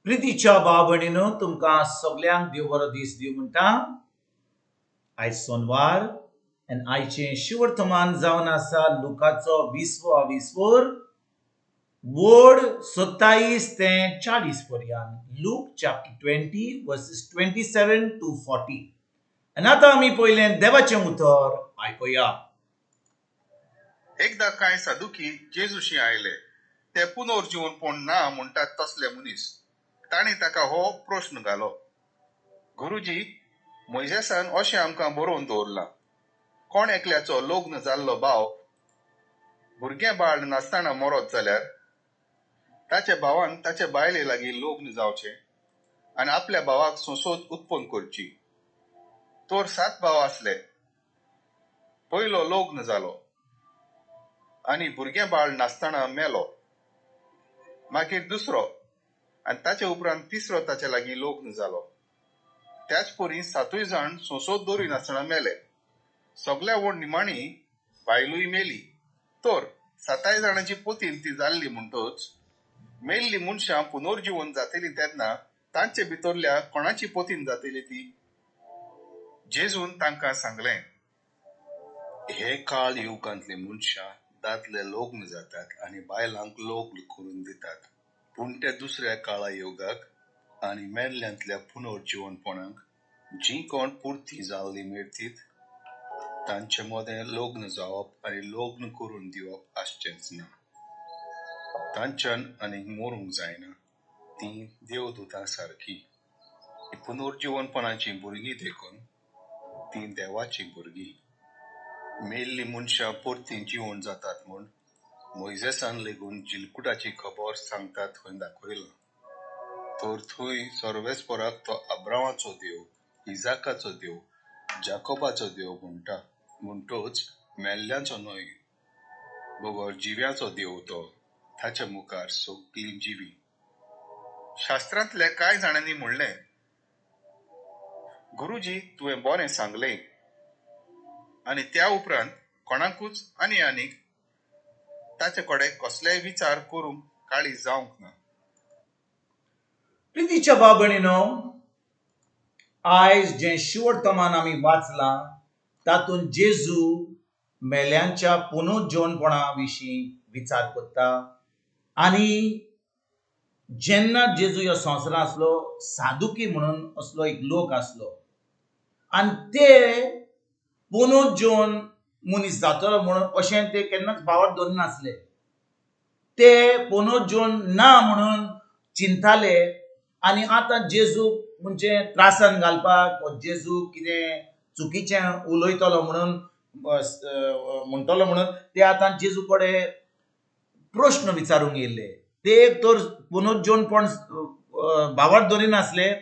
प्रितीच्या भाव भयणीनो, तुमकां सगल्यांक देव बरो दीस दिवं म्हणटा. आयज सोनवार आनी आयचें शिवर्तमान जावन आसा लुकाचो विसवो विस्वोर वड 27 ते 40 पर्यंत, Luke chapter 20 verses 27 to 40. आनी आतां आमी पयलें देवाचें उतर आयकुया. एकदां कांय सादुकी जेजूशी आयले. ते पुनर्जीवनपण ना म्हणटात तसले मनीस. तांणी ताका हो प्रश्न घालो, गुरुजी, मोयजेसान अशें आमकां बरोवन दवरलां, कोण एकल्याचो लग्न जाल्लो भाव भुरगें बाळ नासतना मरत जाल्यार ताच्या भावान ताचे बायले लागीं लग्न जावचें आनी आपल्या भावाक संसद उत्पन्न करची. तर 7 भाव आसले. पयलो लग्न जालो आनी भुरगें बाळ नासतना मेलो. मागीर दुसरो आनी ताचे उपरांत तिसरो ताचे लागीं लग्न जालो. त्याच परी 7 जाण संसद दवरी नासतना मेले. सगल्या व्हड निमाणी बायलूय मेली. तर 7 जाणांची पोतीन ती जाल्ली म्हणटच मेल्ली मनशां पुनर्जीवन जातली तेन्ना तांचे भितरल्या कोणाची पोतीन जातली ती? जेजून तांकां सांगलें, हे काळ युगांतली मनशां दादले लग्न जातात आनी बायलांक लग्न करून दितात, पूण ते दुसऱ्या काळा युगाक आनी मेल्ल्यांतल्या पुनर्जीवनपणाक जीं कोण पुरती जाल्ली मेळतीत तांचे मदें लग्न जावप आनी लग्न करून दिवप आसचेंच ना. तांच्यान आनीक मरूंक जायना. तीं देवदूतां सारकी पुनर्जीवनपणाचीं भुरगीं देखून तीं देवाचीं भुरगीं. मेल्ली मनशां परतीं जिवन जातात म्हूण मोयजेसान लेगून जिलकुटाची खबर सांगतात थंय दाखयलां. तर थंय सर्वेस्पराक तो अब्रामाचो देव, इजाकाचो देव, जाकोबाचो देव म्हणटा. म्हणटच मेल्ल्यांचो न्हय बगर जिव्याचो देव तो. ताच्या मुखार सगळीं जिवी. शास्त्रांतल्या कांय जाणांनी म्हणलें, गुरुजी, तुवें बरें सांगलें. आनी त्या उपरांत कोणाकूच आनी आनीक ताचे कडेन कसलेय विचार करूंक काळी जावंक ना. प्रितीच्या भाव भयणीनो, आयज जें शिवर्तमान आमी वाचलां तातूंत जेजू मेल्यांच्या पुनर्जीवनपणा विशीं विचार करता. आनी जेन्ना जेजू ह्या संवसारांत आसलो, सादुकी म्हणून असलो एक लोक आसलो आनी ते पुनर्जीवन मनीस जातलो म्हणून अशें ते केन्नाच भावार दवरिनासले. ते पुनर्जीवन ना म्हणून चिंताले आनी आतां जेजू म्हणजे त्रासान घालपाक, जेजू कितें चुकीचें उलयतलो म्हणून म्हणटलो म्हणून ते आतां जेजू कडेन प्रश्न विचारूंक येयल्ले. ते एक तर पुनर्जीवनपण भावार दवरिनासले,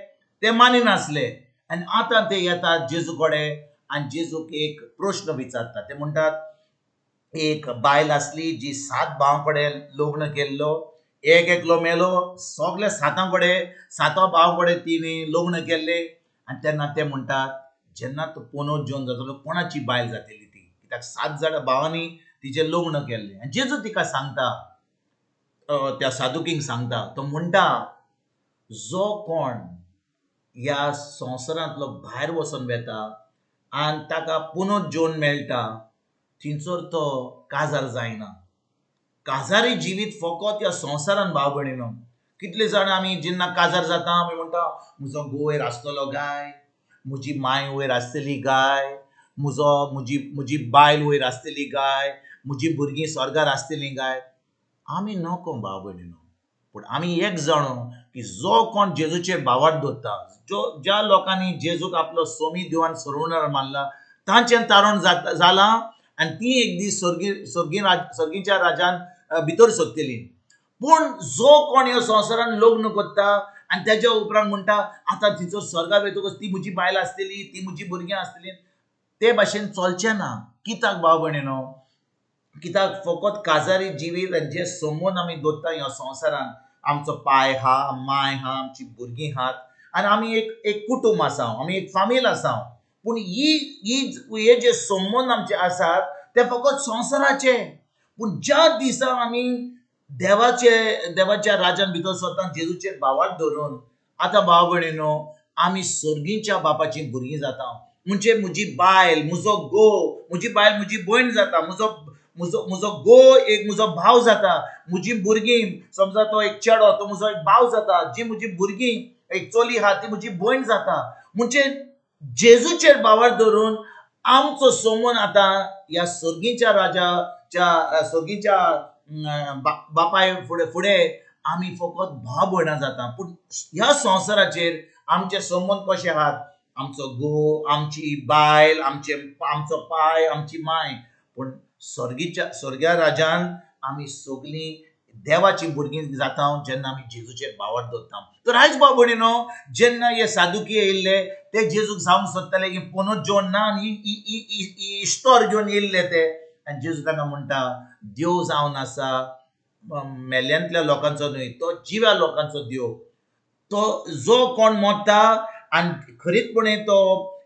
ते मानिनासले आनी आतां ते येतात जेजू कडेन आनी जेजूक एक प्रश्न विचारतात. ते म्हणटात, एक बायल आसली जी 7 भावां कडेन लग्न केल्लो, एक एकलो मेलो, सगल्या 7 कडेन, 7 भावां कडेन तिणें लग्न केल्लें. आनी तेन्ना ते म्हणटात, जेन्ना तो पुनर्जीवन जातलो कोणाची बायल जातली ती? कित्याक 7 जाणां भावांनी तिचें लग्न केल्लें. आनी जेजू तिका सांगता, त्या सादुकींक सांगता, तो म्हणटा, जो कोण ह्या संवसारांतलो भायर वचून वेता आनी ताका पुनर्जीवन मेळटा थंयसर तो काजार जायना. काजारी जिवीत फकत ह्या संवसारान भाव भयणीनो. कितले जाण आमी जेन्ना काजार जाता आमी म्हणटा, म्हजो घोव वयर आसतलो गाय, म्हजी माय वयर आसतली गाय, म्हजी बायल वयर आसतली गाय, म्हजी भुरगीं स्वर्गार आसतली गाय. आमी नको भाव भयणीनो, पूण आमी एक जाणो की जो कोण जेजूचेर भावार्थ दवरता, ज्या लोकांनी जेजूक आपलो सोमी देवान सोडवणार मानला तांचें तारण जालां आनी ती एक दीस सर्गीच्या राजान भितर सरतली. पूण जो कोण ह्या संवसारान लग्न करता आनी तेज्या उपरांत म्हणटा आतां तिचो स्वर्गार वयतकच ती म्हजी बायल आसतली, ती म्हजी भुरगीं आसतली, ते भाशेन चलचें ना. कित्याक भाव भयणीनो? कित्याक फकत काजारी जिवीत आनी जे संबंद आमी दवरता ह्या संवसारान, आमचो पाय आहा, माय आहा, आमची भुरगीं आहात आनी आमी एक कुटूंब आसा, आमी एक फामील आसा. पूण हे जे संबंद आमचे आसात ते फकत संवसाराचे. पूण ज्या दिसा आमी देवाचे देवाच्या राजान भितर सरता जेजूचेर भावार्थ धरून आतां भाव भयणीनो आमी सर्गीच्या बापाची भुरगीं जाता. म्हणजे म्हजी बायल म्हजो घोव, म्हजी बायल म्हजी भयण जाता, म्हजो म्हजो म्हजो घोव एक म्हजो भाव जाता, म्हजी भुरगीं समजा तो एक चेडो तो म्हजो एक भाव जाता, जी म्हजी भुरगीं एक चली आहा ती म्हजी भयण जाता. म्हणजे जेजूचेर भावार्थ धरून आमचो संबंद आतां ह्या सर्गीच्या राजाच्या सर्गीच्या बापाय फुडें फुडें आमी फकत भाव भयणां जाता. पूण ह्या संवसाराचेर आमचे संबंद कशे आहात? आमचो घोव, आमची बायल, आमचे आमचो पाय, आमची माय. पूण सर्गीच्या स्वर्ग्या राजान आमी सगळीं देवाची भुरगीं जाता जेन्ना आमी जेजूचेर भावार्थ दवरता. तर आयज भाव भयणीनो जेन्ना हे सादुकी येयल्ले ते जेजूक जावंक सोदताले की पुनर्जीवन ना आनी इश्तोर घेवन येयल्ले ते. आनी जेजू तांकां म्हणटा देव जावन आसा मेल्यांतल्या लोकांचो न्हय, तो जिव्या लोकांचो देव. तो जो कोण मरता आनी खरीतपणे तो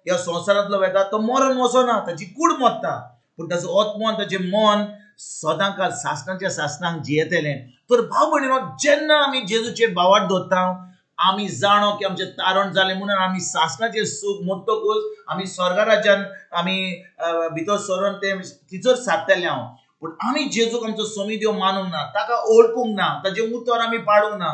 ह्या संवसारांतलो वेता तो मरण वचना, ताची कूड मरता, पूण ताचो आत्मो आनी ताचें मन सदां काळ सासणाच्या सासणांक जियेतलें. तर भाव भयणीनो जेन्ना आमी जेजूचेर भावार्थ दवरता आमी जाणो की आमचें तारण जालें म्हणून आमी सासणाचें सूख मोडटकूच आमी स्वर्गा राज्यान आमी भितर सरून तें थिंचर सारतले हांव. पूण आमी जेजूक आमचो स्वामी देव मानूंक ना, ताका ओळखूंक ना, ताचें उतर आमी पाडूंक ना,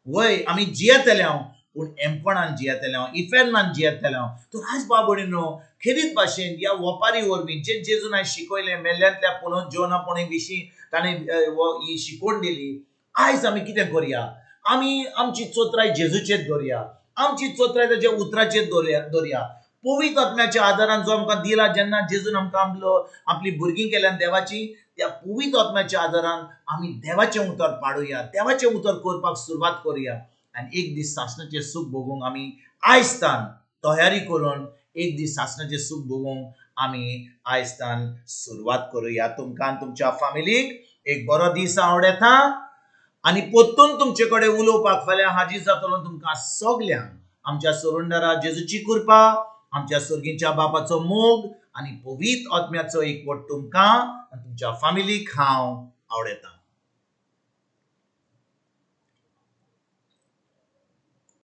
वय आमी जियेतले हांव, पूण एमकोणान जियेतले हांव, इफेर्नान जियेतले हांव. तर आयज भाव भयणीनो खेरीत भाशेन ह्या वपारी वरवीं जे जेजून आयज शिकयलें मेल्ल्यांतल्या पुनर्जीवनापणे विशीं ताणें ही शिकवण दिली. आयज आमी कितें करया? आमी आमची चोत्राय जेजूचेर दवरया, आमची चोत्राय ताच्या उतराचेर दवरया. पवित्र आत्म्याच्या आदारान जो आमकां दिला जेन्ना जेजून आमकां आपलो आपली भुरगीं केल्यान देवाची, त्या पवित्र आत्म्याच्या आदारान आमी देवाचें उतर पाडुया, देवाचें उतर करपाक सुरवात करुया आनी एक दीस सासणाचें सूख भोगूंक आमी आयज तान तयारी करून एक दीस सासणाचें सूख भोगूंक आमी आयज तान सुरवात करुया. तुमकां तुमच्या फामिलीक एक बरो दीस आवडेता आनी परतून तुमचे कडेन उलोवपाक फाल्यां हाजीर जातलो तुमकां सगल्यांक. आमच्या सरुंडरा जेजूची कृपा, आमच्या सर्गीच्या बापाचो मोग आनी पवित्र आत्म्याचो एकवट तुमकां आनी तुमच्या फामिलीक हांव आवडयतां.